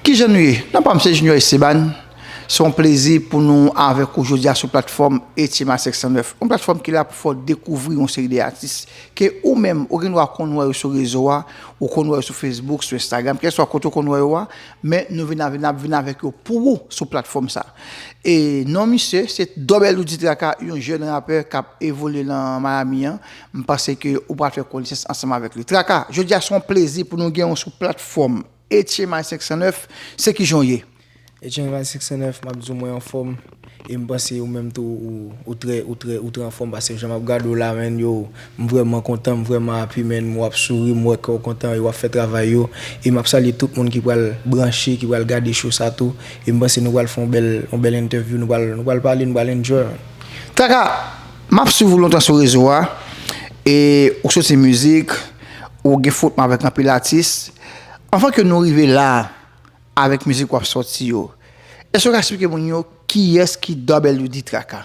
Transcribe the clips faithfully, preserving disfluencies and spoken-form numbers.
Kijan nou ye? Non pa m se Junior Esteban. Se yon plezi pou nou avèk ou jodi a sou platfòm H M I senk san nèf. Yon platfòm ki la pou fè w dekouvri yon seri de atis ke ou menm, ou gen dwa konn wè yo sou rezo a, ou konn wè yo sou Facebook, sou Instagram, kèlkeswa kote ou konn wè yo a, men nou vin avè, n ap vin avèk yo pou ou sou platfòm sa. E non misye, se W D Traka, yon jèn rapè k ap evolye nan Miami an. M panse ke ou pral fè konesans ansanm avèk li. Traka, jodi a se yon plezi pou nou gen w sou platfòm H M I senk san nèf, se kijan w ye? H M I senk san nèf, m ap di w mwen anfòm. E m panse ou menm tou, ou, ou trè, ou trè, ou trè anfòm, paske jan m ap gade w la, menn, yo, m vrèman kontan, m vrèman happy, menn, w ap souri, m wè kè w kontan, e w ap fè travay yo. E m ap salye tout moun ki pral branche, ki pral gade show sa tou. E m panse nou pral fè yon bèl, yon bèl entèvyou, nou pral, nou pral pale, nou pral enjoy, menn. Traka, m ap swiv ou lontan sou rezo a, e ou soti mizik, ou gen fwotman avèk anpil atis. Anvan ke nou rive la, avèk mizik w ap sòti yo. Èske w ka eksplike moun yo kiyès ki W D Traka?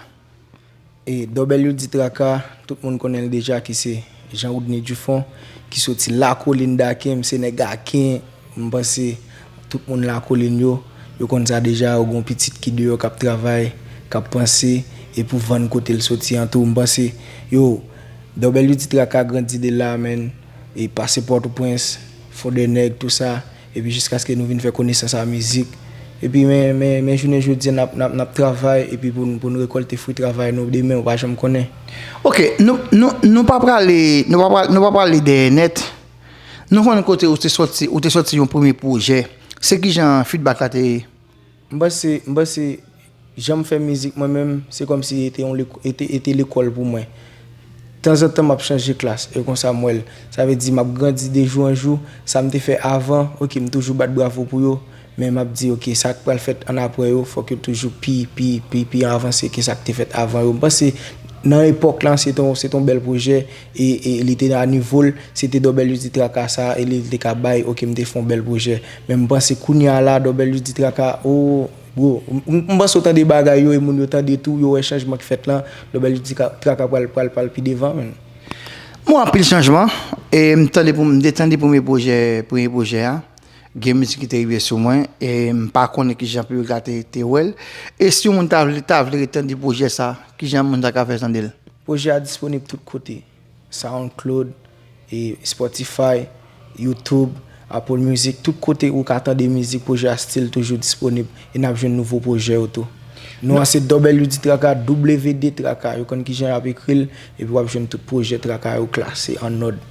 E W D Traka, tout moun konnen l deja ki se Jean Woodney Dufon, ki soti Lakolin Daken, m se nèg Aken, m panse tout moun Lakolin yo, yo konn sa deja, yo gon pitit ki deyò k ap travay, k ap panse, e pou vann kote l soti an tou, m panse, yo, W D Traka grandi de la, menn, e pase Pòtoprens, Fondènèg, tou sa, epi jiskaske nou vin fè konesans a mizik. Epi men, men, men jounen jodi a, n ap, n ap, n ap travay, epi pou, n- pou n rekòlte fwi travay nou demen, ou pa janm konnen. Ok, nou, nou, nou pa prale, nou pa prale, nou pa prale dèyè nèt. Nou konn kote ou te sòti, ou te sòti yon premye pwojè. Se kijan feedback la te ye? M panse, m panse, jan m fè mizik mwen menm, se kòmsi e te yon lek- e te, e te lekòl pou mwen. Tanzantan, m ap chanje klas, e konsa m wè l. Sa vle di, m ap grandi de jou an jou. Sa m te fè avan, ok, m toujou bat bravo pou yo, men m ap di, ok, sa k pral fèt annapre yo, fòk yo toujou pi, pi, pi, pi avanse ke sa k te fèt avan yo. M panse, nan epòk la, se te yon, se te yon bèl pwojè, e, e li te a nivo l, se te W D Traka sa, e li te ka bay, ok, m te fè yon bèl pwojè. Men m panse kounye a la, W D Traka, o, bro, m, m, m panse w tande bagay yo, e moun yo tande tou, yo wè chanjman ki fèt lan, W D Traka pral, pral, pral pi devan, menn. M wè anpil chanjman, e m tande pou m te tande premye pwojè, premye pwojè a, gen mizik ki te rive sou mwen, e m pa konnen kijan piblik la te, te wè l. E si yon moun ta vle, ta vle retande pwojè sa, kijan moun ta ka fè tande l? Pwojè a disponib tout kote. SoundCloud, e Spotify, YouTube, Apple Music, tout kote ou ka tande mizik, pwojè a still toujou disponib. E n ap jwenn nouvo pwojè yo tou. Non an se W D Traka, W D Traka. Yo konn kijan y ap ekri l, epi w ap jwenn tout pwojè Traka yo klase an nòd.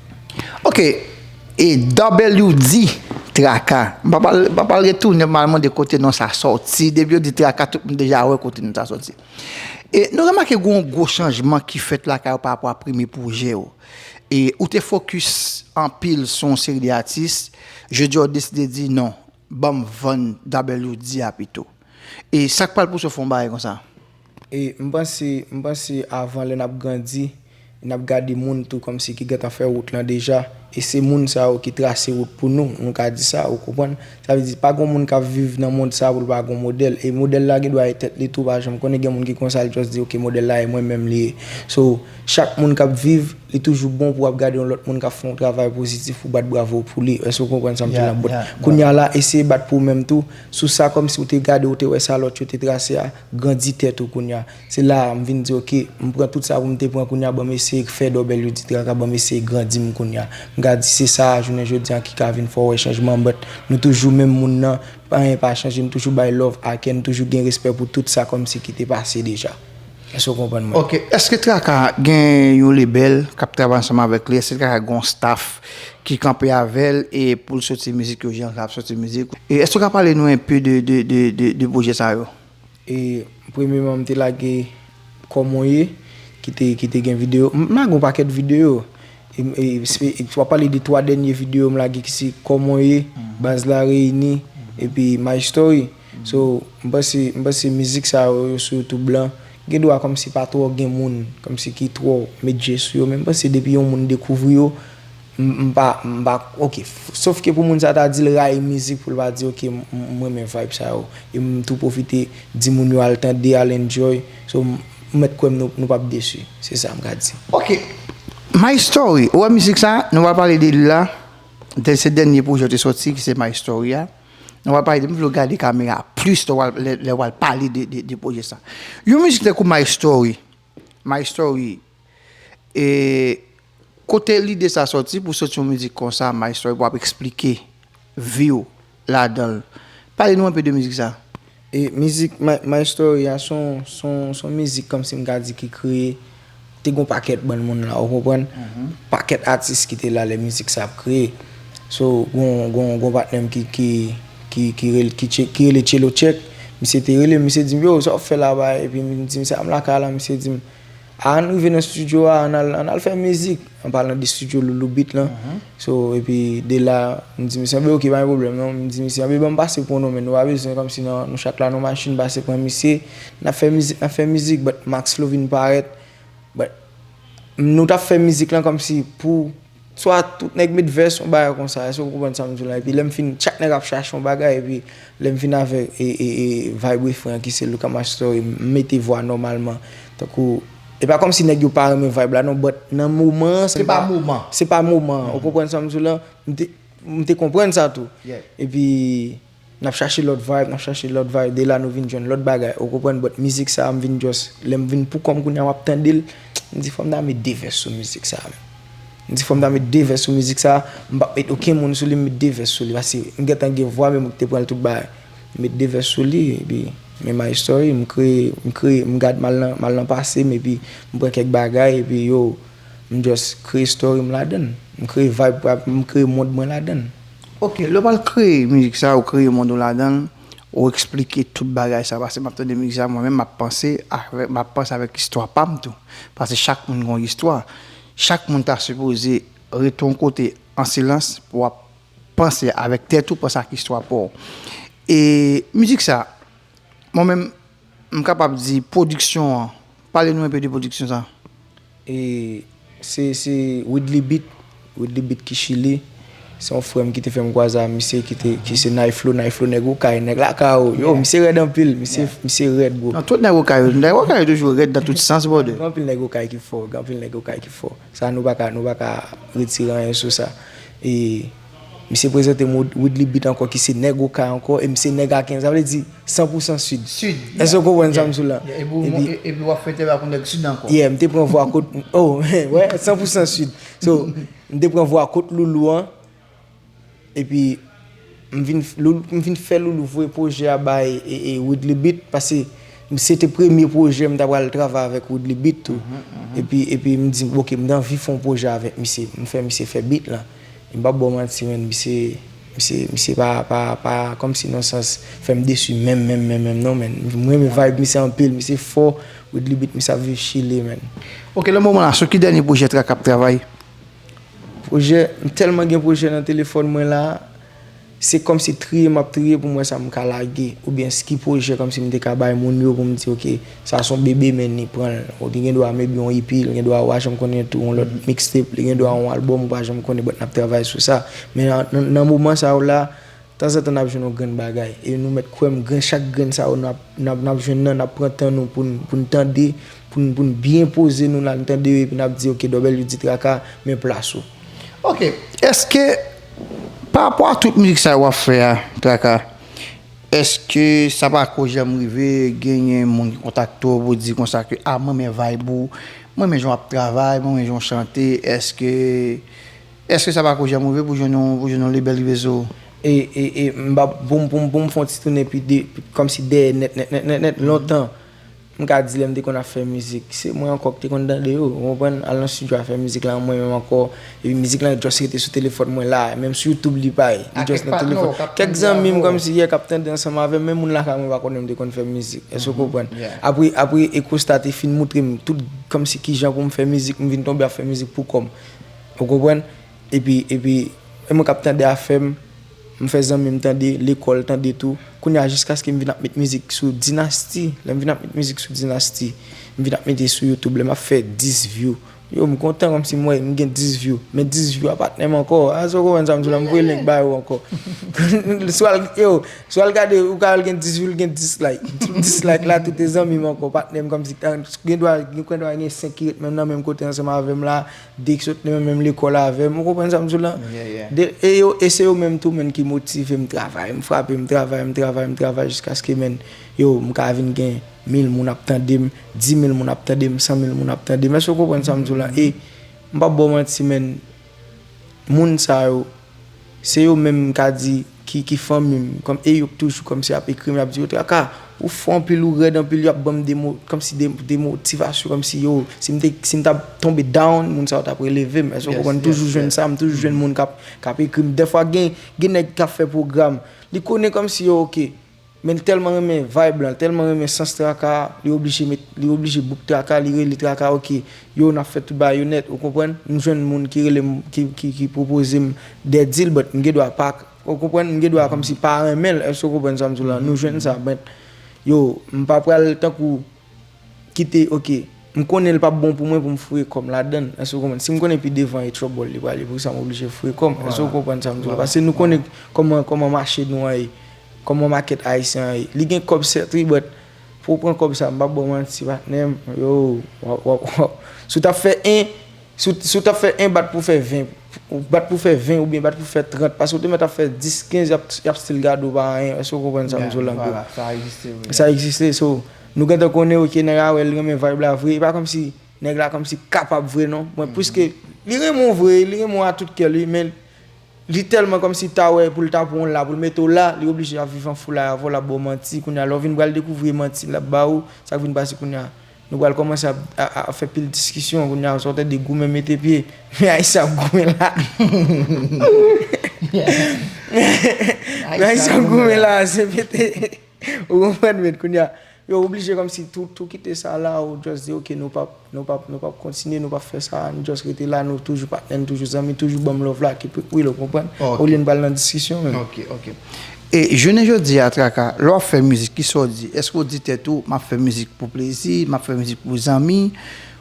Ok, e W D Traka. M pa pral, m pa pral retounen, m al mande kote non sa sòti. Depi yo di Traka, tout moun deja wè kote non sa sòti. E nou remake gen yon gwo chanjman ki fèt lakay ou pa rapò a premye pwojè ou. E ou te fokis anpil sou yon seri de atis, jodi a ou deside di non, ban m vann W D a pito. E sa k pral pouse w fè yon bagay konsa? E m panse, m panse avan lè n ap grandi, n ap gade moun tou kòmsi ki gentan fè wout lan deja. E se moun sa yo ki trase wout pou nou, nou ka di sa, ou konprann? Sa vle di, pa gen moun k ap viv nan mond sa pou l pa gen yon modèl. E modèl la gen dwa e tèt li tou, pa janm konnen, gen moun ki konsa, l just di, ok, modèl la e mwen menm li ye. So, chak moun k ap viv, li toujou bon pou w ap gade yon lòt moun k ap fè yon travay pozitif pou w bat bravo pou li. Èske w konprann sa m di la? But kounye a la, eseye bat pou w menm tou. Sou sa, kòmsi w te gade, w te wè sa lòt yo te trase a, grandi tèt ou kounye a. Se la a m vin di, ok, m pran tout sa pou m te pran kounye a, ban m eseye fè W D Traka, ban m eseye grandi m kounye a. M ka di se sa a, jounen jodi a, ki ka vin fè w wè chanjman, but nou toujou menm moun nan, pa anyen pa chanje, nou toujou bay love Aken, nou toujou gen respè pou tout sa kòmsi ki te pase deja. Èske w konprann mwen? Ok, èske Traka gen yon lebèl k ap travay ansanm avèk li? Èske Traka gen yon staff ki kanpe avè l e pou l soti mizik yo jan l ap soti mizik? E èske w ka pale nou enpe de, de, de, de, de pwojè sa yo? E premyeman, m te lage Kòman w ye, ki te, ki te gen videyo. M, m lage yon pakèt videyo. E, e, espe- e, w ap pale de twa dènye videyo m lage ki se Kòman w ye, Baz la reyini, epi My Story. So, m panse, m panse mizik sa yo, yo sou YouTube lan, gen dwa kòmsi pa twò gen moun, kòmsi ki twò met je sou yo, men m panse depi yon moun dekouvri yo, M, m pa, m pa, ok. Sof ke pou moun sa ta di l rayi mizik, pou l pa di, ok, m, m, m renmen vibe sa yo. E m tou pwofite di moun yo al tande, al enjoy. So, m, m mèt kwè m nou, nou p ap desi. Se sa m ka di. Ok. My Story. Ou wè mizik sa, nou pral pale de li la. De se dènye pwojè w te sòti, ki se My Story a. Lè w al pale de, m vle w gade kamera plis lè w al, lè, lè w al pale de, de, de pwojè sa. Yon mizik tankou My Story. My Story. E kote lide sa sòti pou sòti yon mizik konsa, My Story, pou ap eksplike vi w ladan l? Pale nou enpe de mizik sa. E mizik My, My Story a, se yon, se yon, se yon mizik kòmsi m ka di ki kreye, te gon pakèt bann moun la, ou konprann? Pakèt atis ki te la lè mizik sa ap kreye. So, gon, gon, gon patnè m ki, ki, ki, ki rele, ki tche-, ki rele Tchelo Tchèk. Misye te rele m, misye di m, "Yo, sa w ap fè la, bay?" Epi m di misye, "A, m lakay la." Misye di m, "A, ann rive nan estidyo a, ann al, ann al fè mizik." An palan de estidyo Loulou Beat lan. So, epi de la, m di misye, "Anben, oke, pa gen pwoblèm, non." M di misye, "Anben, ban m pase pran w, non, men nou pa bezwen kòmsi nan, nou chak la nan machin, pase pran misye, n ap fè mizik, n ap fè mizik." But Maxlow vin parèt, but nou t ap fè mizik lan kòmsi pou swa tout nèg met vès, yon bagay konsa, èske w konprann sa m di w la? Epi lè m fin, chak nèg ap chache yon bagay, epi lè m fin avè, e, e, e, vibe refren an ki se Look at my story, m mete vwa nòmalman. Tankou, e pa kòmsi nèg yo pa renmen vibe la, non, but nan moman an, se pa moman. Se pa moman an, ou konprann sa m di w la? M te, m te konprann sa tou. Epi, n ap chache lòt vibe, n ap chache lòt vibe, de la nou vin jwenn lòt bagay, ou konprann? But mizik sa a, m vin just, lè m vin pou kò m kounye a, m ap tande l, m di, "Fò m ta met de vès sou mizik sa a, menm." M di, "Fò m ta met de vès sou mizik sa a, m p ap met okenn moun sou li, m met de vès sou li." Paske m gentan gen vwa, men mwen ki te pran l tout bagay. M met de vès sou li, epi, men My Story, m kreye, m kreye, m gad m al nan, m al nan pase m, epi m pran kèk bagay, epi yo, m just kreye story m ladan l. M kreye vibe, m kreye mond mwen ladan l. Ok, lè w pral kreye mizik sa, ou kreye mond ou ladan l, ou eksplike tout bagay sa, paske m ap tande mizik sa, mwen menm, m ap panse avèk, m ap panse avèk istwa pa m tou. Paske chak moun gen yon istwa. Chak moun ta sipoze rete yon kote an silans pou w ap panse avèk tèt ou, panse ak istwa pa w. E mizik sa, mwen menm, m kapab di pwodiksyon an. Pale nou enpe de pwodiksyon sa. E se, se Widly Beat, Widly Beat ki Chili. Se yon frè m ki te fè m kwaze a misye ki te, ki se Nayflo, Nayflo nèg Okay, nèg lakay ou. Yo, misye rèd anpil, misye, misye rèd, bro. Non, tout nèg Okay yo, nèg Okay yo toujou rèd nan tout sans, brother. Gen anpil nèg Okay ki fò, gen anpil nèg Okay ki fò. Sa nou pa ka, nou pa ka retire anyen sou sa. E misye prezante m Wid-, Widly Beat ankò ki se nèg Okay ankò, e misye nèg Aken, sa vle di san pou san Sid. Sid, èske w konprann sa m di w la? Yeah, epi w, epi w ap fete avèk yon nèg Sid ankò. Yeah, m te pran vwa kot, oh, wè, san pou san Sid. So, m te pran vwa kot Loulou an, epi m vin, Loulou, m vin fè Loulou voye pwojè a bay, e, e, Widly Beat, paske se te premye pwojè m ta pral travay avèk Widly Beat tou. Epi, epi m di, "Ok, m t anvi fè yon pwojè avèk misye." M fè misye fè beat lan. M p ap ba w manti, menn, misye, misye, misye pa, pa, pa, kòmsi nan sans, fè m desi menm, menm, menm, menm, non, menn. M renmen vibe misye anpil, misye fò, Widly Beat, misye ap viv Chili, menn. Ok, nan moman la, sou ki dènye pwojè Traka ap travay? Pwojè, m tèlman gen pwojè nan telefòn mwen la, se kòmsi triye m ap triye pou m wè sa m ka lage, oubyen s-, ki pwojè kòmsi m te ka bay moun yo pou m di, "Ok, sa se yon bebe, men li pran l." Ou li gen dwa maybe yon E P, li gen dwa w pa janm konnen tou, yon lòt mixtape, li gen dwa yon albòm, ou pa janm konnen, but n ap travay sou sa. Men nan, nan, nan moman sa yo la, tanzantan n ap jwenn yon grenn bagay. E nou mèt kwè m, grenn, chak grenn sa yo n ap, n ap, n ap jwenn nan, n ap pran tan nou pou n, pou n tande, pou n, pou n byen poze nou la, n tande yo, epi n ap di, "Ok, Double U di Traka, men plas ou." Ok, èske, pa rapò a tout mizik sa yo w ap fè a, Traka, èske sa pako janm rive genyen moun ki kontakte w pou di konsa ke, "A, mwen renmen vibe ou, mwen renmen jan w ap travay, mwen renmen jan w chante"? Èske, èske sa pako janm rive pou jwenn yon, pou jwenn yon label rive sou ou? E, e, e, m pa, pou m, pou m, pou m fè yon ti tounen pi de, kòmsi dèyè nèt, nèt, nèt, nèt, nèt, lontan. M ka di lè m te konn ap fè mizik, se mwen ankò ki te konn tande yo, ou konprann? Al nan estidyo a fè mizik la, mwen menm ankò, epi mizik lan just rete sou telefòn mwen la, menm sou YouTube li pa ye, li just nan telefòn. Kèk zanmi m kòmsi, yeah, k ap tande ansanm avè m, men moun lakay mwen pa konnen m te konn fè mizik, èske w konprann? Apre, apre Ekostar te fin moutre m tout kòmsi kijan pou m fè mizik, m vin tonbe ap fè mizik pou kò m, ou konprann? Epi, epi, e mwen k ap tande afè m, m fè zanmi m tande, lekòl tande tou. Kounye a, jiskaske m vin ap met mizik sou Dinasti. Lè m vin ap met mizik sou Dinasti, m vin ap mete sou YouTube. Lè m ap fè dis view, Yo, m kontan kòmsi m wè m gen dis view. Men dis view a patnè m ankò. A, si w konprann sa m di w la, m voye link ba yo ankò. Swa l, yo, swa l gade, ou ka wè l gen dis view, l gen dis like. Dis like la, tout e zanmi m ankò, patnè m kòmsi, gen dwa, gen dwa gen senk ki ret menm nan menm kote ansanm avè m la, de ki sot nan menm lekòl avè m. Ou konprann sa m di w la? De, e yo, e se yo menm tou, menn, ki motive m travay. M frape, m travay, m travay, m travay jiskaske, menn, yo, m ka vin gen mil moun ap tande m, di mil moun ap tande m, san mil moun ap tande m. Èske w konprann sa m di w la? E m p ap ba w manti, menn, moun sa yo, se yo menm m ka di ki, ki fanmi m, kòm, e yo k toujou kòmsi ap ekri m, y ap di yo, Traka, ou fò anpil, ou rèd anpil, y ap ban m de mo, kòmsi de, de motivasyon, kòmsi yo, si m te, si m t ap tonbe down, moun sa yo t ap releve m. Èske w konprann? M toujou jwenn sa, m toujou jwenn moun k ap, k ap ekri m. Dèfwa gen, gen nèg k ap fè pwogram, li konnen kòmsi yo, oke, men l tèlman renmen vibe lan, l tèlman renmen sans Traka, li oblije met, li oblije book Traka, li rele Traka, oke, yo, n ap fè tout bagay yo nèt, ou konprann? M jwenn moun ki rele m, ki, ki, ki pwopoze m de deal, but m gen dwa pa, ou konprann? M gen dwa kòmsi pa renmen l, èske w konprann sa m di w la? Nou jwenn sa, but, yo, m pa pral tankou kite, oke, m konnen l p ap bon pou mwen pou m foure kò m ladan l, èske w konprann? Si m konnen pi devan e trouble li prale, poukisa m oblije foure kò m? Èske w konprann sa m di w la? Paske nou konnen kòman, kòman mache nou an ye, kòman makèt ayisyen an ye. Li gen kòb sèt wi, but pou w pran kòb sa, m p ap ba w manti, patnè m, yo, w ap, w ap, w ap, si w t ap fè en, si w, si w t ap fè en bat pou fè ven, bat pou fè ven oubyen bat pou fè trant, paske w te mèt ap fè dis, kenz, y ap, y ap still gade w pa anyen, èske w konprann sa m di w la, bro? Sa egziste, wi. Sa egziste, so, nou gentan konnen, oke, nèg la wè l renmen vibe la vre, e pa kòmsi nèg la kòmsi kapab vre, non. Mwen, pliske, li renmen w vre, li renmen w a tout kè li, men li tèlman kòmsi ta wè pou l ta pran w la, pou l mete w la, li oblije ap viv an foulay avè w, l ap ba w manti. Kounye a, lè w vin pral dekouvri manti l ap ba ou, sa k vin pase kounye a? Nou pral kòmanse ap, a, a, ap fè pil diskisyon. Kounye a, sa w tande goumen mete pye. Men Ayisyen ap goumen la. Men Ayisyen ap goumen la, se mete. Ou konprann, men kounye a, yo oblije kòmsi tou, tou kite sa la, ou just di, oke, nou p ap, nou p ap, nou p ap kontinye, nou p ap fè sa, nou just rete la, nou toujou patnè, nou toujou zanmi, toujou ban m love la, keep it real, ou konprann? Olye n pral nan diskisyon, men. Ok, ok. E jounen jodi a, Traka, lè w ap fè mizik, kisa w di? Èske w di tèt ou, m ap fè mizik pou plezi, m ap fè mizik pou zanmi,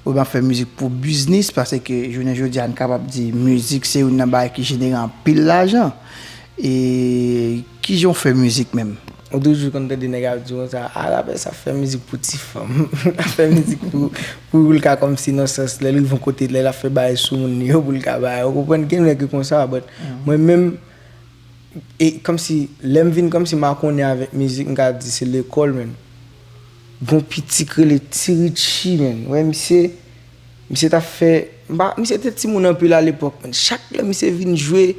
oubyen m ap fè mizik pou biznis? Paske jounen jodi a, n kapab di mizik se youn nan bagay ki jenere anpil lajan. E kijan w fè mizik menm? Ou toujou konn tande nèg ap di konsa, a, rapè sa ap fè mizik pou ti fanm. L ap fè mizik pou, pou l ka kòmsi nan sans, lè l rive yon kote, lè l ap fè bagay sou moun yo, pou l ka bay. Ou konprann, gen nèg ki konsa, but mwen menm, e kòmsi, lè m vin kòmsi makonnen avèk mizik, m ka di se lekòl, menn. Gon piti k rele Ti Richie, menn. Wè, misye, misye t ap fè, m pa, misye te timoun anpil alepòk, menn. Chak lè misye vin jwe,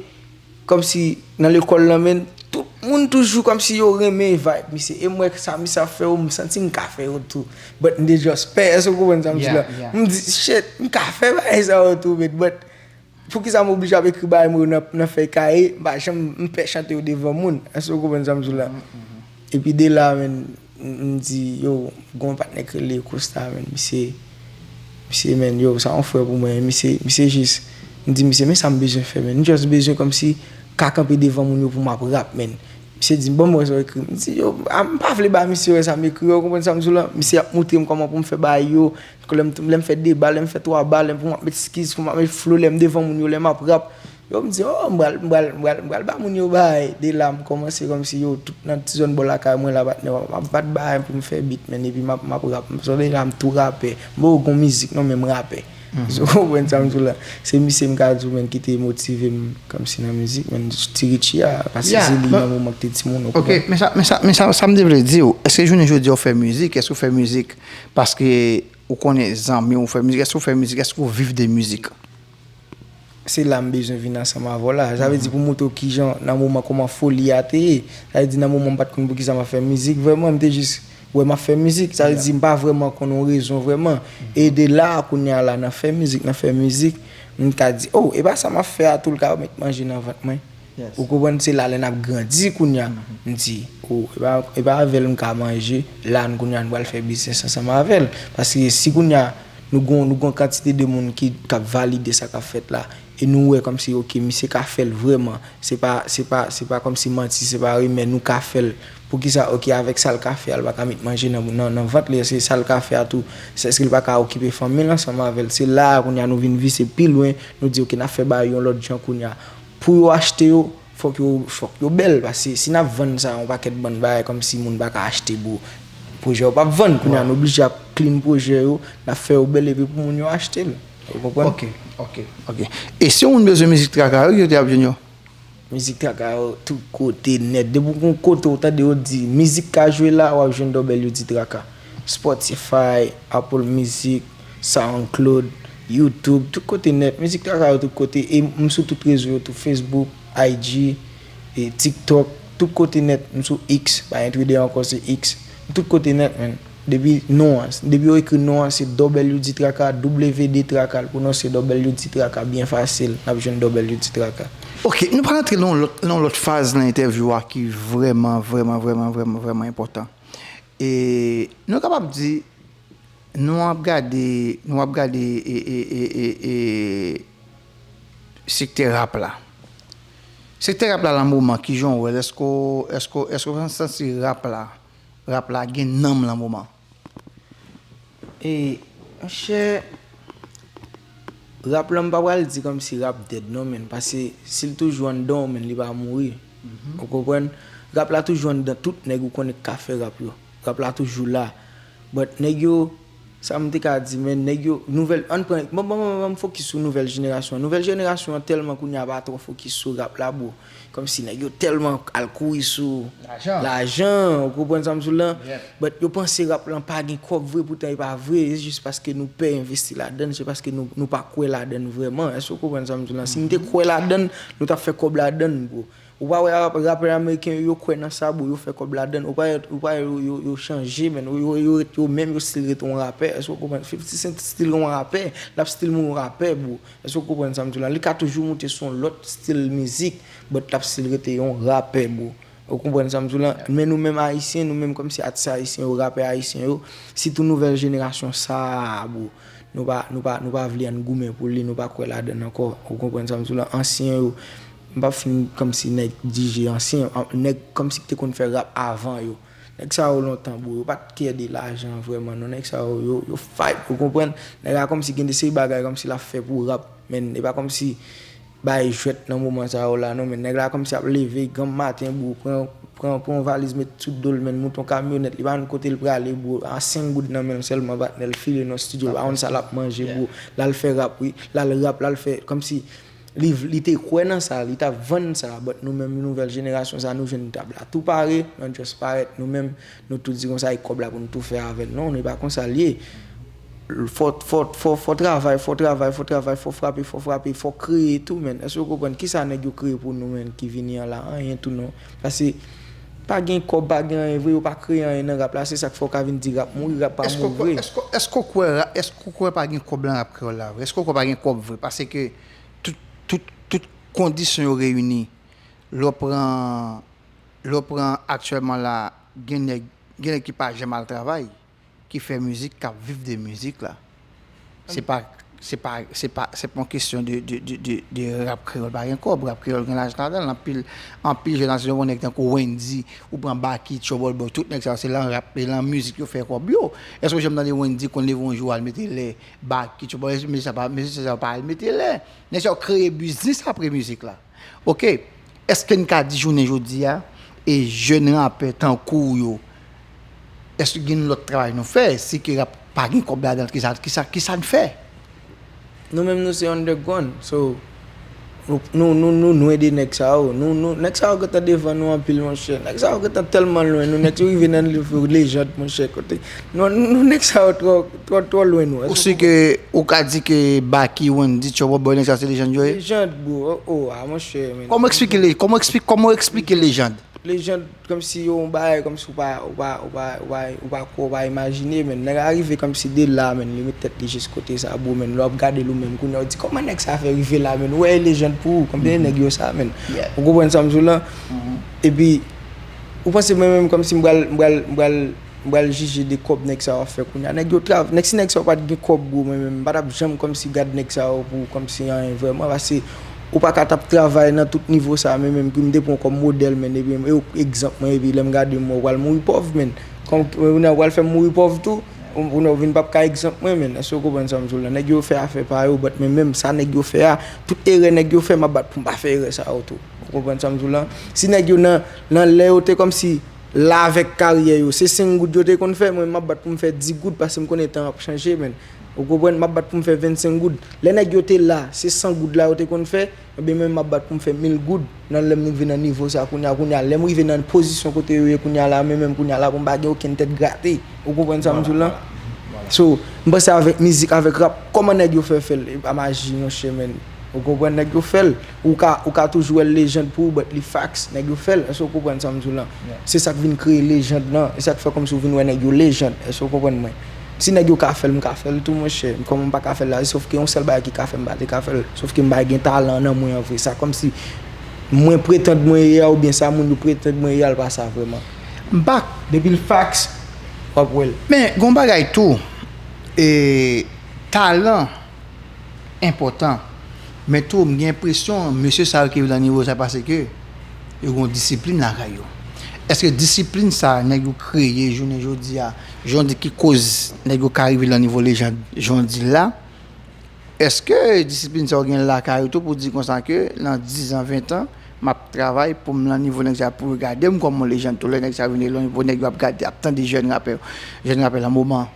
kòmsi nan lekòl lan, menn, tout moun toujou kòmsi yo renmen vibe misye. E m wè sa misye ap fè yo, m santi m ka fè yo tou. But m te just pè, èske w konprann sa m di la? M di, shit, m ka fè bagay sa yo tou, menn. But poukisa m oblije ap ekri bagay mwen yo nan, nan fèy kaye? M pa janm, m pè chante yo devan moun. Èske w konprann sa m di w la? Epi de la, menn, m, m di, yo, gon patnè k rele Costa, menn, misye, misye, menn, yo, sa yon frè pou mwen, misye, misye jis, m di, misye, men sa m bezwen fè, menn, m just bezwen kòmsi ka kanpe devan moun yo pou m ap rap, menn. Misye di m, ban m wè sa w ekri. M di, yo, a, m pa vle ba misye wè sa m ekri, yo, w konprann sa m di w la? Misye ap moutre m kòman pou m fè bagay yo, lè m, lè m fè de ba, lè m fè twa ba, lè m, pou m ap met skiz, pou m ap met flow, lè m devan moun yo, lè m ap rap. Yo, m di, oh, m pral, m pral, m pral, m pral ba moun yo bagay. De la, m kòmanse kòmsi, yo, tout nan ti zòn bò lakay mwen la, patnè, m ap bat bagay pou m fè beat, menn, epi m ap, m ap rap. M sonje la, m tou rapè. M poko gon mizik, non, men m rapè. So, w konprann sa m di w la? Se misye m ka di w, menn, ki te motive m kòmsi nan mizik, menn, Ti Richie a, paske se li nan moman ki te timoun, w konprann? Ok, men sa, men sa, men sa, sa m te vle di w, èske jounen jodi a w fè mizik, èske w fè mizik paske ou konnen zanmi w fè mizik, èske w fè mizik, èske w viv de mizik? Se la m bezwen vin ansanm avè w la. Sa vle di pou montre w kijan, nan moman kòman foli a te ye. Sa vle di nan moman m pa t konn poukisa m ap fè mizik, vrèman, m te jis wè m ap fè mizik. Sa vle di m pa vrèman konn yon rezon vrèman. E de la a, kounye a la, nan fè mizik, nan fè mizik, m ka di, oh, e pa sa m ap fè a tou l ka met manje nan vant mwen. Ou konprann, se la lè n ap grandi kounye a. M di, oh, e pa, e pa avè l m ka manje, la n kounye a nou pral fè biznis ansanm avè l. Paske si kounye a nou gon, nou gon kantite de moun ki, k ap valide sa k ap fèt la, e nou wè kòmsi, ok, misye ka fè l vrèman. Se pa, se pa, se pa kòmsi manti, se pa rimè, nou ka fè l. Poukisa, oke, avèk sa l ka fè a, l pa ka met manje nan, nan, nan vant li, èske sa l ka fè a tou, se èske l pa ka okipe fanmi l ansanm avè l? Se la a kounye a nou vin vise pi lwen, nou di, oke, n ap fè bagay yon lòt jan kounye a. Pou yo achte yo, fòk yo, fòk yo bèl, paske si n ap vann sa yon pakèt bann bagay kòmsi moun pa ka achte, bro, pwojè yo p ap vann. Kounye a, nou oblije ap clean pwojè yo, n ap fè yo bèl epi pou moun yo achte l. Ou konprann? Ok, ok, ok. E si yon moun bezwen mizik Traka yo, ki kote y ap jwenn yo? Mizik Traka yo tout kote nèt. Depi w gen yon kote w tande yo di mizik ka jwe la, w ap jwenn W D Traka. Spotify, Apple Music, SoundCloud, YouTube, tout kote nèt. Mizik Traka yo tout kote. E m sou tout rezo yo tou, Facebook, I G, e TikTok, tout kote nèt. M sou X, pa gen Twitter ankò, se X. M tout kote nèt, man. Depi non an, depi yo ekri non an, se W D Traka, W D Traka, l pwononse W D Traka byen fasil, n ap jwenn W D Traka. Ok, nou pral antre nan yon lòt, nan yon lòt faz nan entèvyou a ki vrèman, vrèman, vrèman, vrèman, vrèman enpòtan. E nou kapab di, nou ap gade, nou ap gade, e, e, e, e, e, sektè rap la. Sektè rap la, nan moman, kijan w wè l? Èske w, èske w, èske w santi rap la, rap la gen nanm nan moman? E, monchè, rap la, m pa pral di kòmsi rap dead non, men, paske si l toujou anndan w, men, li pa mouri. Ou konprann? Rap la toujou anndan tout nèg ou konnen k ka fè rap yo. Rap la toujou la. But nèg yo, sa m te ka di, men, nèg yo, nouvèl, ann pran, ban, ban, ban, ban m fokis sou nouvèl jenerasyon an. Nouvèl jenerasyon an tèlman kounye a pa twò fokis sou rap la, bro. Kòmsi nèg yo tèlman al kouri sou lajan, ou konprann sa m di w lan? But yo panse rap lan pa gen kòb vre, poutan e pa vre, e jis paske nou pè envesti ladann, se paske nou, nou pa kwè ladann vrèman. Èske w konprann sa m di w lan? Si n te kwè ladann, nou t ap fè kòb ladann, bro. Ou pa wè rap-, rapè ameriken yo, yo kwè nan sa, bro, yo fè kòb ladann. Ou pa wè, ou pa wè yo, yo, yo chanje, men, yo, yo, yo ret yo menm, yo still ret yon rapè. Èske w konprann? Fifty Cent still yon rapè, l ap still mouri yon rapè, bro. Èske w konprann sa m di w lan? Li ka toujou moute sou yon lòt stil mizik, but l ap still rete yon rapè, bro. Ou konprann sa m di w lan? Men nou menm Ayisyen, nou menm kòmsi atis ayisyen yo, rapè ayisyen yo, sitou nouvèl jenerasyon sa a, bro, nou pa, nou pa, nou pa vle ann goumen pou li, nou pa kwè ladann ankò. Ou konprann sa m di w lan? Ansyen yo, m p ap fin kòmsi nèg D J ansyen, an-, nèg kòmsi ki te konn fè rap avan yo. Nèg sa yo lontan, bro, yo pa t care de lajan vrèman, non. Nèg sa yo, yo, yo fight, ou konprann? Nèg la kòmsi gen de seri bagay kòmsi l ap fè pou rap, men e pa kòmsi bay jwèt nan moman sa yo la, non, men nèg la kòmsi ap leve granm maten, bro, pran, pran, pran yon valiz, met sou do l, men, moute yon kamyonèt, li pa konn kote l prale, bro, a senk goud nan men l sèlman, patnè, l file nan estidyo, l pa konn sa l ap manje, bro, l al fè rap, wi, l al rap, l al fè, kòmsi, Li, li te kwè nan sa, li t ap vann sa, but nou menm nouvèl jenerasyon sa, nou jwenn tab la tou pare, nou just parèt, nou menm, nou tou di konsa, e kòb la pou nou tou fè avè l. Non, e pa konsa l ye. Fò, fò, fò, fò travay, fò travay, fò travay, fò frape, fò frape, fò kreye tou, men. Èske w konprann? Kisa nèg yo kreye pou nou, men, ki vini an la? Anyen tou, non. Paske pa gen kòb, pa gen anyen vre, yo pa kreye anyen nan rap la, se sa k fè w ka vin di rap mouri, rap pa mouri vre. Èske w kwè, èske w kwè, èske w kwè pa gen kòb nan rap kreyòl la vre? Èske w kwè pa gen kòb vre? Paske tout, tout, tout kondisyon yo reyini. Lè w pran, lè w pran aktyèlman la, gen nèg, gen nèg ki pa janm al travay, ki fè mizik, k ap viv de mizik la. Se pa, se pa, se pa, se pa yon kesyon de, de, de, de, de rap kreyòl pa gen kòb, rap kreyòl gen lajan ladan l. Anpil, anpil jèn atis, ou pran nèg tankou Wendy, ou pran Baky, Trouble Boy, tout nèg sa yo, se lan rap, se lan mizik yo fè kòb yo. Èske w janm tande Wendy konn leve yon jou al mete lè, Baky, Trouble Boy, mesye sa pa, mesye sa pa al mete lè. Nèg sa yo kreye biznis apre mizik la. Ok, èske n ka di jounen jodi a, e jèn rapè tankou w yo, èske gen lòt travay nou fè? Si ke rap pa gen kòb ladan l, kisa, kisa, kisa n fè? Nou menm nou se underground, so, nou, nou, nou, nou, nou lwen de nèg sa yo. Nou, nou, nèg sa yo gentan devan nou anpil, monchè. Nèg sa yo gentan tèlman lwen nou, nèg yo rive nan nivo lejand, monchè, kote. Nou, nou, nou, nèg sa yo twò, twò, twò lwen nou. Ou si ke, ou ka di ke Baky, Wendy, Trouble Boy, nèg sa se lejand yo ye? Lejand, bro. Oh, oh, ah, monchè, men. Kòman eksplike le-, kòman ekspli-, kòman eksplike lejand? Lejand, kòmsi yo yon bagay, kòmsi ou pa, ou pa, ou pa, ou pa, ou pa kwè, ou pa imajine, men. Nèg la rive kòmsi de la, men. Li met tèt li jis kote sa, bro, men. Lè w ap gade l ou menm, kounye a w di, kòman nèg sa fè rive la, men? Ou wè e lejand pou ou, konbyen nèg yo sa, men? Ou konprann sa m di w lan? Epi, ou panse mwen menm kòmsi m pral, m pral, m pral, m pral jije de kòb nèg sa yo ap fè kounye a? Nèg yo trav-, nèg, si nèg sa yo pa t gen kòb, bro, mwen menm, m pa t ap janm kòmsi gad nèg sa yo pou kòmsi anyen vrèman, paske Ou pa ka t ap travay nan tout nivo sa, men menm ki m te pran kòm modèl, men epi e egzanp mwen, epi lè m gade m wè w pral mouri pòv, men. Kòm, ou nan pral fè m mouri pòv tou, ou, ou nan vin p ap ka egzanp mwen, men. Èske w konprann sa m di w la? Nèg yo fè afè pa yo, but men menm sa nèg yo fè a, tout erè nèg yo fè, m ap bat pou m pa fè erè sa yo tou. Ou konprann sa m di w la? Si nèg yo nan, nan lè yo te kòmsi la avèk karyè yo, se senk goud yo te konn fè, mwen m ap bat pou m fè dis goud, paske m konnen tan ap chanje, men. Ou konprann? M ap bat pou m fè vennsenk goud. Lè nèg yo te la, se san goud la yo te konn fè, ebyen mwen m ap bat pou m fè mil goud. Nan lè m rive nan nivo sa kounye a, kounye a, lè m rive nan pozisyon kote yo ye kounye a la, men menm kounye a la, pou m pa gen okenn tèt grate. Ou konprann sa m di w la? So, m panse avèk mizik, avèk rap, kòman nèg yo fè fè l? E pa maji, monchè, men. Ou konprann, nèg yo fè l. Ou ka, ou ka toujou wè l lejand pou ou, but li facts, nèg yo fè l. Èske w konprann sa m di w la? Se sa k vin kreye lejand lan. E sa k fè kòmsi w vin wè nèg yo lejand. Èske w konprann mwen? Si nèg yo ka fè l, m ka fè l tou, monchè. Kòman m pa ka fè l la? Sòf ke yon sèl bagay ki ka fè m pa te ka fè l. Sòf ke m pa gen talan nan mwen an vre. Sa kòmsi mwen pretann mwen ye a, oubyen sa moun yo pretann mwen ye a, l pa sa vrèman. M pa. Depi l facts, w ap wè l. Men, gon bagay tou. E, talan enpòtan. Men tou, m gen enpresyon, mesye sa yo ki rive nan nivo sa, paske yo gen disiplin lakay yo. Èske disiplin sa, nèg yo kreye jounen jodi a, jan w di ki koz nèg yo ka rive nan nivo lejand, jan w di la, èske disiplin sa yo gen lakay yo tou pou di konsa ke nan diz an, ven an, m ap travay pou m nan nivo nèg sa, pou yo gade m kòm yon lejand tou, lè nèg sa vin nan nivo, nèg yo ap gade, ap tande jèn rapè, jèn rapè nan moman?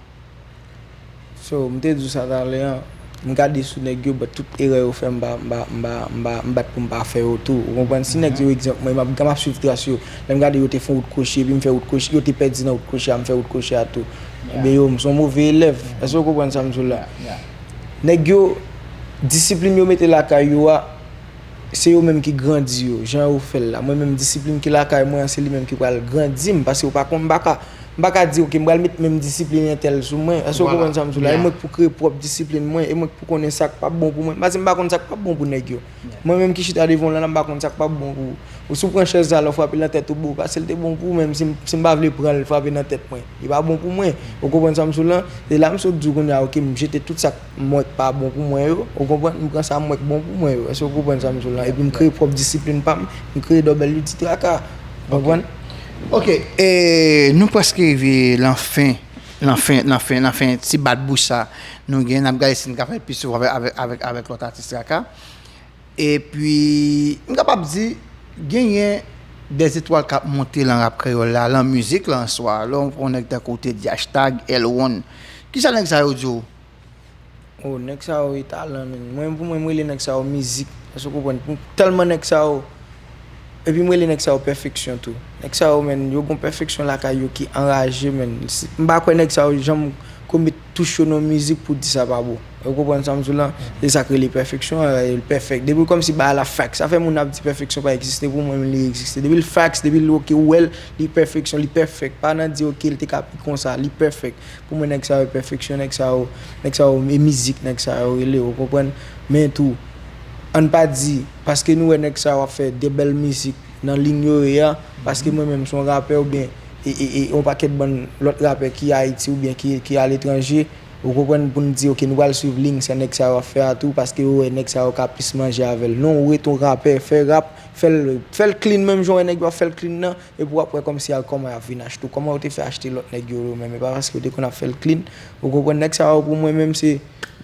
So, m te di w sa talè an, m gade sou nèg yo, but tout erè yo fè, m pa, m pa, m pa, m pa, m bat pou m pa fè yo tou. Ou konprann? Si nèg yo, egzanp, mwen, m ap, m ap swiv tras yo. Lè m gade yo te fè wout kwochi, epi m fè wout kwochi, yo te pèdi nan wout kwochi a, m fè wout kwochi a tou. Ebyen, yo, m se yon move elèv. Èske w konprann sa m di w la? Nèg yo, disiplin yo mete lakay yo a, se yo menm ki grandi yo, jan yo fè l la. Mwen menm, disiplin ki lakay mwen an, se li menm ki pral grandi m, paske w pa konn, m pa ka, m pa ka di, oke, m pral met menm disiplin entèl sou mwen. Èske w konprann sa m di w la? E mwen k pou kreye pwòp disiplin mwen, e mwen k pou konnen sa k p ap bon pou mwen. Paske m pa konn sa k p ap bon pou nèg yo. Mwen menm ki chita devan w la, m pa konn sa k p ap bon pou ou. Ou si w pran chèz la, lè w frape l nan tèt ou, bon, paske l te bon pou ou, men si m, si m pa vle pran l, frape nan tèt mwen, li pa bon pou mwen. Ou konprann sa m di w la? Se la m sot di w kounye a, oke, m jete tout sa k mwen k pa bon pou mwen yo, ou konprann? M pran sa mwen k bon pou mwen yo. Èske w konprann sa m di w la? Epi m kreye pwòp disiplin pa m, m kreye Dòbèl Youdi Traka. Ou konprann? Ok, e nou prèske rive lan fen, lan fen, lan fen, lan fen ti bat bouch sa nou gen, n ap gade si n ka fè l pi souvan avèk, avèk, avèk, avèk lòt atis Traka. Epi, m kapab di, genyen de zetwal k ap monte lan rap kreyòl la, lan mizik la an swa. Lè w pran yon nèg tankou w te di hashtag L one. Kisa nèg sa yo di w? Oh, nèg sa yo e talan, men. Mwen, pou mwen, m rele nèg sa yo mizik. Èske w konprann? Pou, tèlman nèg sa yo, epi m rele nèg sa yo pèfeksyon tou. Nèg sa yo, men, yo gon pèfeksyon lakay yo ki anraje, men. Si, m pa kwè nèg sa yo janm komèt touch yo nan mizik pou di sa pa bon. Ou konprann sa m di w la? Se sa k rele pèfeksyon, e, l pèfèk. Depi kòmsi bagay la facts, sa fè moun ap di pèfeksyon pa egziste, pou mwen menm li egziste. Depi l facts, depi l oke, ou wè l, li pèfeksyon, li pèfèk. Pa nan di oke, l te ka pi konsa, li pèfèk. Pou mwen, nèg sa yo pèfeksyon, nèg sa yo, nèg sa yo e mizik, nèg sa yo rele, ou konprann? Men tou, ann pa di, paske nou wè nèg sa yo ap fè de bèl mizik nan liy yo ye a, paske mwen menm se yon rapè oubyen e, e, e yon pakèt bann lòt rapè ki Ayiti oubyen ki, ki aletranje, ou konprann, pou n di, oke, nou pral swiv liy sa nèg sa yo ap fè a tou, paske yo wè nèg sa yo ka plis manje avè l. Non, ou ret yon rapè, fè rap, fè l, fè l clean menm jan w wè nèg yo ap fè l clean nan, epi w ap wè kòmsi a kòman y ap vin achte w, kòman yo te fè achte lòt nèg yo yo menm, e pa paske yo te konn ap fè l clean, ou konprann, nèg sa yo pou mwen menm se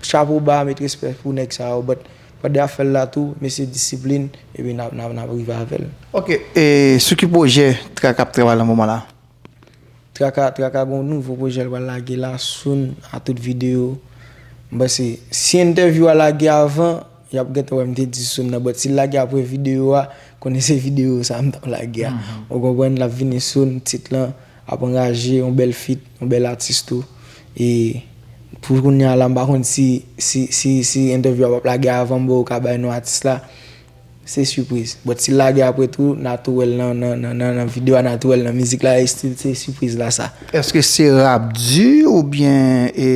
chapo ba, met respè pou nèg sa yo, but pandan y ap fè l la tou, mesye disiplin, epi n ap, n ap, n ap rive avè l. Ok, e sou ki pwojè Traka ap travay nan moman la? Traka, Traka gen yon nouvo pwojè l pral lage la, soon, a tout videyo. M panse, si entèvyou a lage avan, y ap gentan wè m te di soon nan, but si l lage apre videyo a, konnen se videyo sa m t ap lage a. Ou konprann, l ap vini soon, tit lan ap anraje, yon bèl feat, yon bèl atis tou. E pou kounye a la, m pa konn si, si, si, si entèvyou a p ap lage avan m ba w ka bay non atis la. Se sipriz. But si l lage apre tou, n a tou wè l nan, nan, nan, nan, nan videyo a, n a tou wè l nan mizik la, e still se sipriz la sa. Èske se rap di oubyen, e,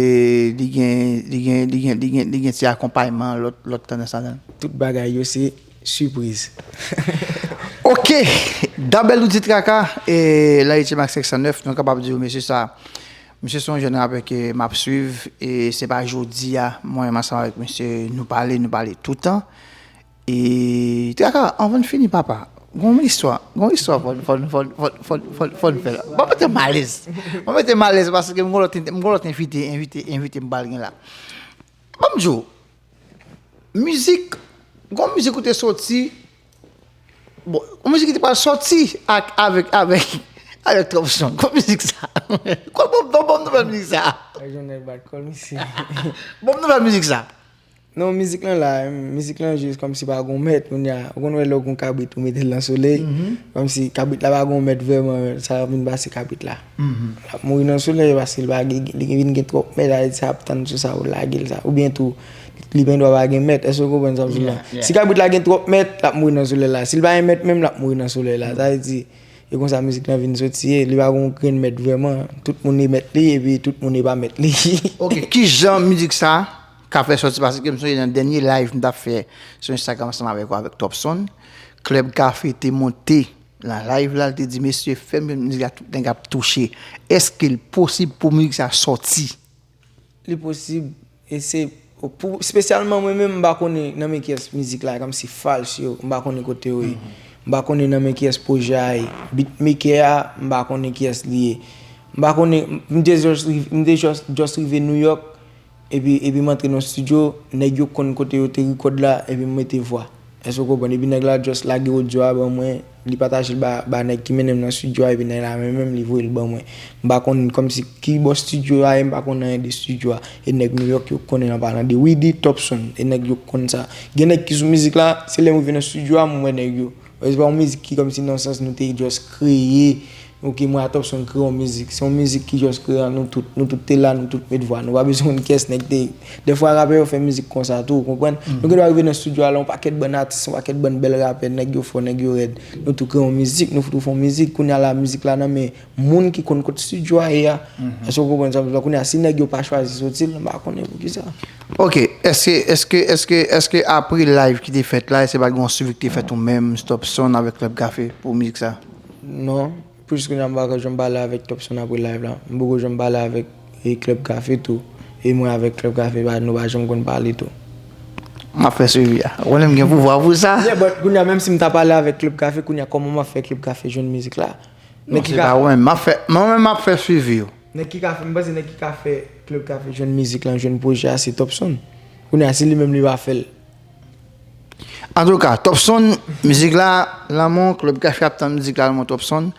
li gen, li gen, li gen, li gen, li gen ti akonpayman lòt, lòt tandans ladan l? Tout bagay yo se sipriz. Ok! Dabèl Oudi Traka, e, Laïti Max senk san nèf, nou kapab di w, mesye sa, mesye se yon jèn rapè ke m ap swiv, e se pa jodi a, mwen menm ansanm avèk mesye, nou pale, nou pale toutan. E, Traka, anvan n fini, papa, gon istwa, gon istwa fò n, fò n, fò n, fò n, fò n, fò n, fò n fè la. Mwen mete m alèz. Mwen mete m alèz paske m gon lòt, m gon lòt envite, envite, envite m pral gen la. Ban m di w, mizik, gon mizik ou te soti, bon, gon mizik ki te pral soti ak, avèk, avèk, avèk Topson. Gon mizik sa. Kòl, bon, bon, bon, nouvèl mizik sa. Ay, Jonel bat kòl, misye. Bon, nouvèl mizik sa. Non, mizik lan la, mizik lan jis kòmsi pa gon mèt, kounye a, ou konn wè lè w gon kabrit ou mete l nan solèy, kòmsi kabrit la pa gon mèt vrèman, sa vin pase kabrit la. L ap mouri nan solèy paske li pa gen, li vin gen twòp mèt, sa vle di sa ap tann sou sa pou lage l sa, oubyen tou, li gendwa pa gen mèt, èske w konprann sa m di w la? Si kabrit la gen twòp mèt, l ap mouri nan solèy la, si l pa gen mèt menm, l ap mouri nan solèy la, sa vle di, e konsa mizik lan vin soti ye, li pa gon grenn mèt vrèman, tout moun e mèt li, epi tout moun e pa mèt li. Ok, kijan mizik sa ka fè sòti, paske m sonje nan dènye live m t ap fè sou Instagram ansanm avèk ou, avèk Topson, Club Café te monte nan live la, l te di, "Mesye, fè m jwenn mizik la, tout nèg ap touche. Èske l posib pou mizik sa sòti?" Li posib, e se, pou, espesyalman mwen menm, m pa konnen nan men kiyès mizik la, kòmsi files yo, m pa konnen kote yo ye. M pa konnen nan men kiyès pwojè a ye. Beatmaker a, m pa konnen kiyès li ye. M pa konnen, m te just, m te just, just rive New York, epi, epi m antre nan studio, nèg yo konn kote yo te record la, epi m mete vwa. Èske w konprann? Epi nèg la just lage audio a ban mwen, li pataje l ba, ba nèg ki mennen m nan studio a, epi nèg la menm, menm li voye l ban mwen. M pa konn kòmsi ki bò studio a ye, m pa konn anyen de studio a. E nèg New York yo konnen an palan de Widy Topson, e nèg yo konn sa. Gen nèg ki sou mizik la, se lè m rive nan studio a, m wè nèg yo. Se pa yon mizik ki kòmsi nan sans nou te just kreye, ok, mwen a Topson kreye yon mizik. Se yon mizik ki just kreye an nou tout. Nou tout te la, nou tout met vwa. Nou pa bezwen konn kiyès nèg te. Dèfwa rapè yo fè mizik konsa tou, ou konprann? Nou gendwa rive nan studio a la, yon pakèt bann atis, yon pakèt bann bèl rapè, nèg yo fò, nèg yo rèd. Nou tou kreye yon mizik, nou tou fè yon mizik. Kounye a la, mizik la nan men moun ki konn kot studio a ye a. Èske w konprann sa m di w la? Kounye a, si nèg yo pa chwazi soti l, m pa konnen poukisa. Ok, èske, èske, èske, èske apre live ki te fèt la, èske pa t gen yon swivi ki te fèt ou menm, Topson avèk Club Café pou mizik sa? Non, pou jis kounye a m pa janm pale avèk Topson apre live la. M poko janm pale avèk, e, Club Café tou. E mwen avèk Club Café, pa, nou pa janm konn pale tou. M ap fè swivi a. Ou konnen m gen pouvwa pou sa. Yeah, but kounye a, menm si m ta pale avèk Club Café, kounye a, kòman m ap fè Club Café jwenn mizik la? Non, se pa ou menm. M ap fè, mwen menm m ap fè swivi yo. Nèg ki ka fè, m panse nèg ki ka fè Club Café jwenn mizik lan, jwenn pwojè a, se Topson. Kounye a, si li menm li pa fè l. Antouka, Topson, mizik la, lanmou, Club Café ap tann mizik la, lanmou Topson.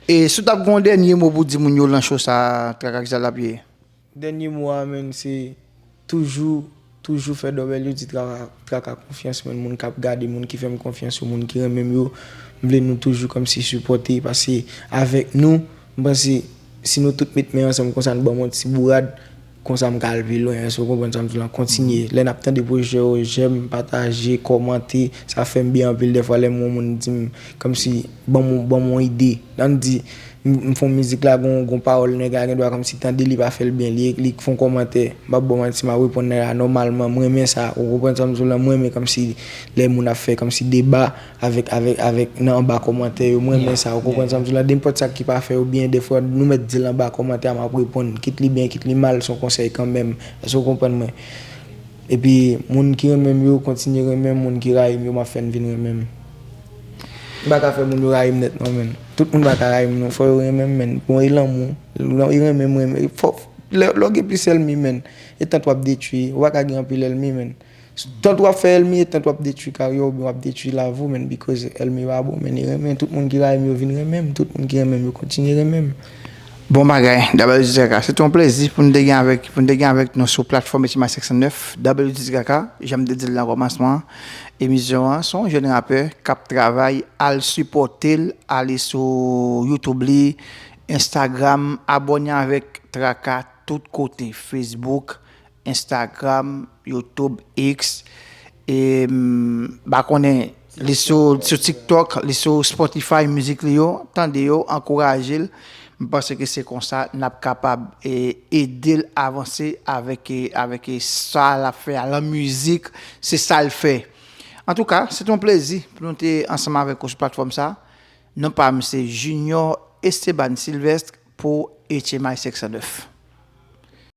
E si w t ap gen yon dènye mo pou di moun yo lan cho sa, Traka, kisa l ap ye? Dènye mo a, menm, se toujou, toujou fè W D Traka, Traka konfyans, menm, moun k ap gade, moun ki fè m konfyans yo, moun ki renmen m yo. M vle nou toujou kòmsi sipòte, paske avèk nou, m panse, si nou tout met men ansanm konsa, nou ban m yon ti bourad, konsa m ka al pi lwen. Èske w konprann sa m di w lan? Kontinye. Lè n ap tande pwojè yo, jèm, pataje, kòmante, sa fè m byen anpil. Dèfwa, lè m wè yon moun di m, kòmsi, ban m, ban m yon ide. Ann di, m, m fè yon mizik la, gon, gon pawòl nèg la gendwa kòmsi tande, li pa fè l byen, li, li fè yon kòmantè. M p ap ba w manti, m ap reponn nèg la nòmalman. M renmen sa, ou konprann sa m di w lan? M renmen kòmsi lè moun ap fè kòmsi deba avèk, avèk, avèk nan anba kòmantè yo. M renmen sa, ou konprann sa m di w lan? Nenpòt sa ki pa fè yo byen, dèfwa, nou mèt di l anba kòmantè a, m ap reponn. Kit li byen, kit li mal, se yon konsèy kanmenm. Èske w konprann mwen? Epi, moun ki renmen m yo, kontinye renmen m, moun ki rayi m yo, m ap fè n vin renmen m. M pa ka fè moun yo rayi m nèt non, menn. Tout moun pa ka rayi m non, fò yo renmen m, menn. Bon, e lanmou, lè, e renmen m, renmen, fò, lè, lè w gen plis ènmi, menn, e tant w ap detwi, ou pa ka gen anpil ènmi, menn. Tant w ap fè ènmi, e tant w ap detwi karyè w, oubyen w ap detwi lavi w, menn, because ènmi pa bon, menn, e renmen. Tout moun ki rayi m yo vin renmen m, tout moun ki renmen m yo kontinye renmen m. Bon bagay, W D T K. Se te yon plezi pou n te gen avèk, pou n te gen avèk nou sou platfòm H M I cinq cent neuf, W D T K, jan m te di l nan kòmansman emisyon an, se yon jèn rapè k ap travay, al sipòte l, ale sou YouTube li, Instagram, abòne avèk Traka tout kote, Facebook, Instagram, YouTube, X, e, m pa konnen, li sou, sou TikTok, li sou Spotify, mizik li yo, tande yo, ankouraje l. M panse ke se konsa n ap kapab, e, ede l avanse avèk, e, avèk, e, sa l ap fè a lan mizik, se sa l fè. Antouka, se te yon plezi pou nou te ansanm avèk ou sou platfòm sa. Non pa m se Junior Esteban Sylvestre pou H M I cinq cent neuf.